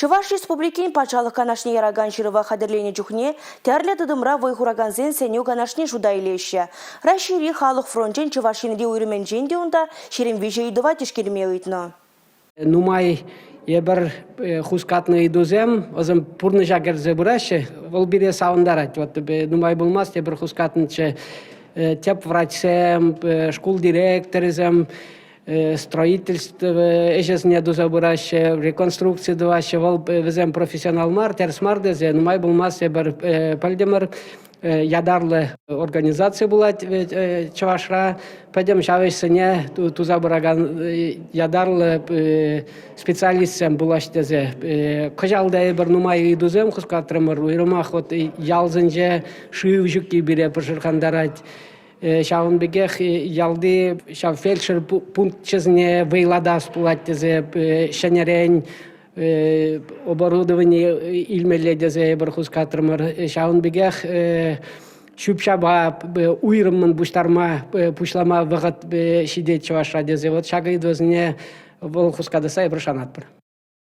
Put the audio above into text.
Чӑваш Республикин Патшалӑх Канашне яракан ҫырӑва хатӗрленӗ чухне тӗрлӗ тытӑмра вӑй хуракансен сӗнӳ-канашне шута илеҫҫӗ. Раҫҫейри халӑх фрончӗн Чӑваш Енри уйрӑмӗнчен те унта 23 ыйтӑва тишкерме ыйтнӑ. Нумай эпир хускатнӑ ыйтусем вӗсем пурнӑҫа кӗрсе пыраҫҫӗ. Вӑл пире савӑнтарать. Вот нумай пулмасть эпир хускатнӑччӗ тӗп врачсем, шкул директорӗсем, строительство ӗҫӗсене туса пыраҫҫӗ, реконструкци тӑваҫҫӗ. Вӑл вӗсем профессионал мар, тӗрӗс мар тесе нумай пулмасть эпир пӗлтӗмӗр. Ятарлӑ организаци пулать Чӑвашра. Пӗтӗм ҫав ӗҫсене туса пыракан ятарлӑ специалистсем пулаҫ тесе. Кӑҫал та эпир нумай ыйтусем хускатрӑмӑр. Уйрӑмах вот ялсенче шыв ҫукки пире пӑшӑрхантарать. Ҫавӑн пекех ялти ҫав фельдшер пункчӗсене вӑйлатас пулать тесе ҫӗнӗрен оборудовани илмелле тесе эпир хускатрӑмӑр. Ҫавӑн пекех ҫӳп-ҫапа уйрӑммӑн пуҫтарма пуҫлама вӑхӑт ҫитет Чӑвашра тесе. Вот ҫак ыйтусене вӑл хускатасса эпир шанатпӑр.